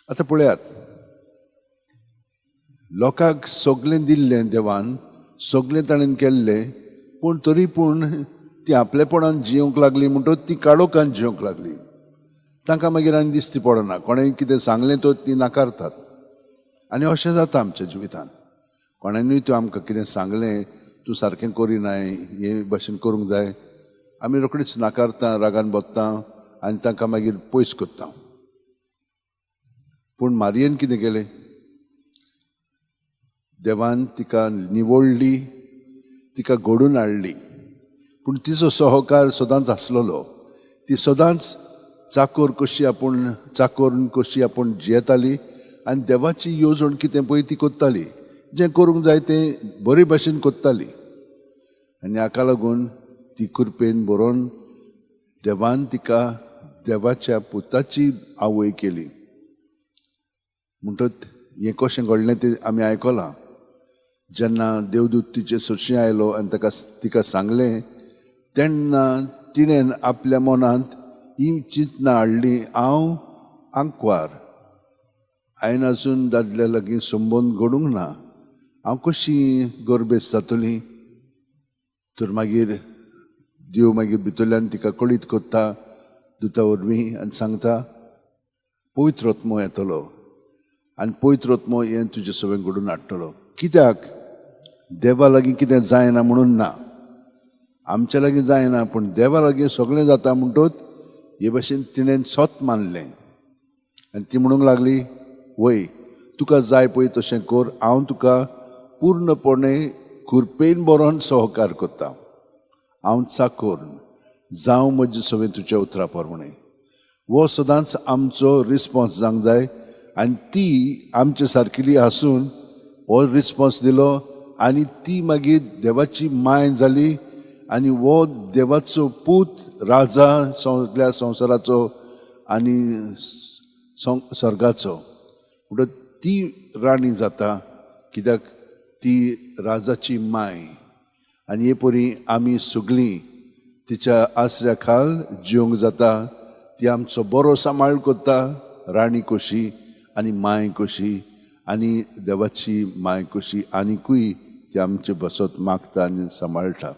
आतां पळयात, लोकांक सगलें दिल्लें देवान, सगलें ताणें केल्लें, पूण तरी पूण ती आपलेपणान जिवंक लागली म्हणटकच ती काळोखान जिवंक लागली. तांकां मागीर आनी दिसती पडना, कोणें कितें सांगलें तर ती नाकारतात. आनी अशें जाता आमच्या जिवितान, कोणानूय तूं आमकां कितें सांगलें, तूं सारकें करिनाय, हे भाशेन करूंक जाय, आमी रोखडीच नाकारता, रागान बसता आनी तांकां मागीर पयस करता. पूण मारयेन कितें केलें? देवान तिका निवडली, तिका घडून हाडली, पूण तिचो सहकार सदांच आसलेलो. ती सदांच चाकोर कशी आपूण, चाकोर कशी आपूण जियेताली आनी देवाची येवजण कितें पळय ती करताली, जें करूंक जाय तें बरे भाशेन करताली. आनी हाका लागून ती कृपेन बरोवन देवान तिका देवाच्या पुताची आवय केली. म्हणटच हें कशें घडलें तें आमी आयकलां. जेन्ना देवदूत तिचे सरशी आयलो आनी ताका तिका सांगलें, तेन्ना तिणें आपल्या मनांत ही चिंतना हाडली, हांव आंकवार, हांवें आजून दादल्या लागीं संबंद घडूंक ना, हांव कशी गर्भेस्त जातली? तर मागीर देव मागीर भितरल्यान तिका कळीत करता दुता वरवीं आनी सांगता, पवित्र आत्मो येतलो आनी पवित्र आत्मो हें तुजें सगळें घडून हाडटलो. कित्याक? देवा लागीं कितें जायना म्हणून ना, आमच्या लागीं जायना, पूण देवा लागीं सगळें जाता. म्हणटच हे भाशेन तिणें सत मानलें आनी ती म्हणूंक लागली, वय तुका जाय पळय तशें कर, हांव तुका पूर्णपणे कृपेन बरोवन सहकार करता, हांव चाकोर जावं म्हजे सगळें तुज्या उतरा प्रमाणें. हो सदांच आमचो रिस्पोन्स जावंक जाय. आनी ती आमचे सारकेली आसून हो रिस्पोन्स दिलो आनी ती मागीर देवाची माय जाली आनी हो देवाचो पूत राजा सगल्या संवसाराचो आनी स्वर्गाचो. म्हणटच ती राणी जाता, कित्याक ती राजाची माय. आनी हे परी आमी सगळीं तिच्या आसऱ्या खाल जिवंक जाता. ती आमचो बरो सांबाळ करता, राणी कशी आनी माय कशी आनी देवाची माय कशी, आनिकूय ती आमचे बसत मागता आनी सांबाळटा.